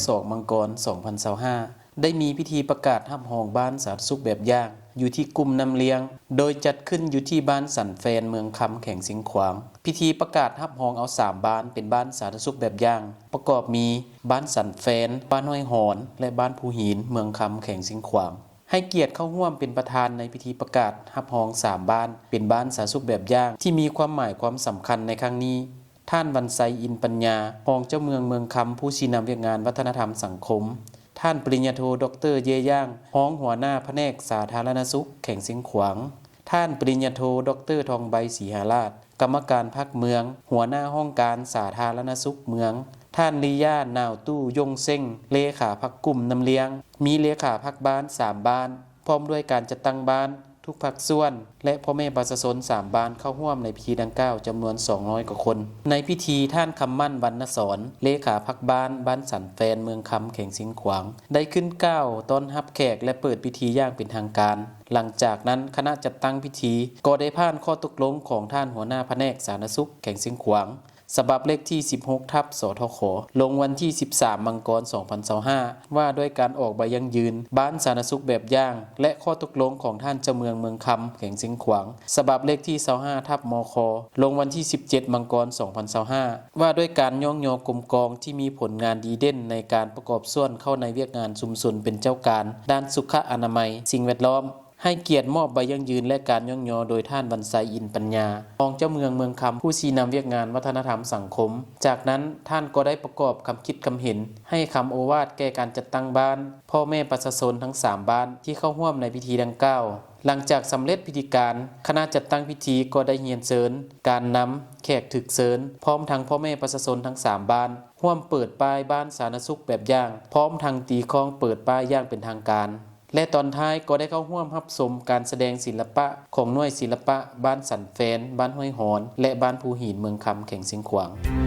ສອງ ມັງກອນ ສອງພັນຊາວຫ້າ ໄດ້ມີພິທີປະກາດຮັບຮອງບ້ານສາທາລະນະສຸກແບບຢ່າງ ຢູ່ທີ່ກຸ່ມນ້ຳລ້ຽງ ໂດຍຈັດຂຶ້ນຢູ່ທີ່ບ້ານສັນແຟນ ເມືອງຄຳ ແຂວງຊຽງຂວາງ. ພິທີປະກາດຮັບຮອງເອົາສາມບ້ານເປັນບ້ານສາທາລະນະສຸກແບບຢ່າງ ປະກອບມີ ບ້ານສັນແຟນ, ບ້ານຫ້ວຍຫອນ ແລະ ບ້ານພູຫີນ ເມືອງຄຳ ແຂວງຊຽງຂວາງ. ໃຫ້ກຽດເຂົ້າຮ່ວມເປັນປະທານໃນພິທີປະກາດຮັບຮອງສາມບ້ານເປັນບ້ານສາທາລະນະສຸກແບບຢ່າງ ທີ່ມີຄວາມໝາຍຄວາມສຳຄັນໃນຄັ້ງນີ້ ທ່ານ ວັນໄຊ ອິນປັນຍາ ຮອງເຈົ້າເມືອງເມືອງຄຳ ຜູ້ຊີ້ນຳວຽກງານວັດທະນະທຳສັງຄົມ, ທ່ານ ປະລິນຍາໂທ ດອກເຕີ ເຢຍ່າງ ຮອງຫົວໜ້າພະແນກສາທາລະນະສຸກແຂວງຊຽງຂວາງ, ທ່ານ ປະລິນຍາໂທ ດອກເຕີ ທອງໃບ ສີຫາລາດ ກຳມະການພັກເມືອງ, ຫົວໜ້າຫ້ອງການສາທາລະນະສຸກເມືອງ, ທ່ານ ລີຢາ ໜາວຕູ້ ຢົງເຊັງ ເລຂາພັກກຸ່ມນ້ຳລ້ຽງ, ມີເລຂາພັກບ້ານສາມບ້ານ ພ້ອມດ້ວຍການຈັດຕັ້ງບ້ານ ທຸກພາກສ່ວນ ແລະ ພໍ່ແມ່ປະຊາຊົນສາມບ້ານເຂົ້າຮ່ວມໃນພິທີດັ່ງກ່າວຈຳນວນສອງຮ້ອຍກວ່າຄົນ. ໃນພິທີ ທ່ານ ຄຳໝັ້ນ ວັນນະສອນ ເລຂາພັກບ້ານ ບ້ານສັນແຟນ ເມືອງຄຳ ແຂວງຊຽງຂວາງ ໄດ້ຂຶ້ນກ່າວຕ້ອນຮັບແຂກ ແລະ ເປີດພິທີຢ່າງເປັນທາງການ. ຫຼັງຈາກນັ້ນ ຄະນະຈັດຕັ້ງພິທີກໍໄດ້ຜ່ານຂໍ້ຕົກລົງຂອງທ່ານຫົວໜ້າພະແນກສາທາລະນະສຸກແຂວງຊຽງຂວາງ ສະບັບເລກທີສິບຫົກ ທັບ ສທຂ ລົງວັນທີສິບສາມ ມັງກອນ ສອງພັນຊາວຫ້າ ວ່າດ້ວຍການອອກໃບຢັ້ງຢືນບ້ານສາທາລະນະສຸກແບບຢ່າງ ແລະ ຂໍ້ຕົກລົງຂອງທ່ານເຈົ້າເມືອງເມືອງຄຳ ແຂວງຊຽງຂວາງ ສະບັບເລກທີຊາວຫ້າ ທັບ ມຄ ລົງວັນທີສິບເຈັດ ມັງກອນ ສອງພັນຊາວຫ້າ ວ່າດ້ວຍການຍ້ອງຍໍກົມກອງທີ່ມີຜົນງານດີເດັ່ນໃນການປະກອບສ່ວນເຂົ້າໃນວຽກງານຊຸມຊົນເປັນເຈົ້າການດ້ານສຸຂະອະນາໄມ, ສິ່ງແວດລ້ອມ. ໃຫ້ກຽດມອບໃບຢັ້ງຢືນ ແລະ ການຍ້ອງຍໍໂດຍທ່ານ ວັນໄຊ ອິນປັນຍາ ຮອງເຈົ້າເມືອງເມືອງຄຳ ຜູ້ຊີ້ນຳວຽກງານວັດທະນະທຳສັງຄົມ. ຈາກນັ້ນ ທ່ານກໍໄດ້ປະກອບຄຳຄິດຄຳເຫັນ ໃຫ້ຄຳໂອວາດແກ່ການຈັດຕັ້ງບ້ານ, ພໍ່ແມ່ປະຊາຊົນທັງສາມບ້ານທີ່ເຂົ້າຮ່ວມໃນພິທີດັ່ງກ່າວ. ຫຼັງຈາກສຳເລັດພິທີການ, ຄະນະຈັດຕັ້ງພິທີກໍໄດ້ຮຽນເຊີນ, ການນຳ, ແຂກຖືກເຊີນ, ພ້ອມທັງພໍ່ແມ່ປະຊາຊົນທັງສາມບ້ານ ຮ່ວມເປີດປ້າຍບ້ານສາທາລະນະສຸກແບບຢ່າງ, ພ້ອມທັງຕີຄ້ອງເປີດປ້າຍຢ່າງເປັນທາງການ. ແລະ ຕອນທ້າຍກໍໄດ້ເຂົ້າຮ່ວມຮັບຊົມການສະແດງສິລະປະຂອງໜ່ວຍສິລະປະບ້ານສັນແຟນ, ບ້ານຫ້ວຍຫອນ ແລະ ບ້ານພູຫີນ ເມືອງຄຳ ແຂວງຊຽງຂວາງ.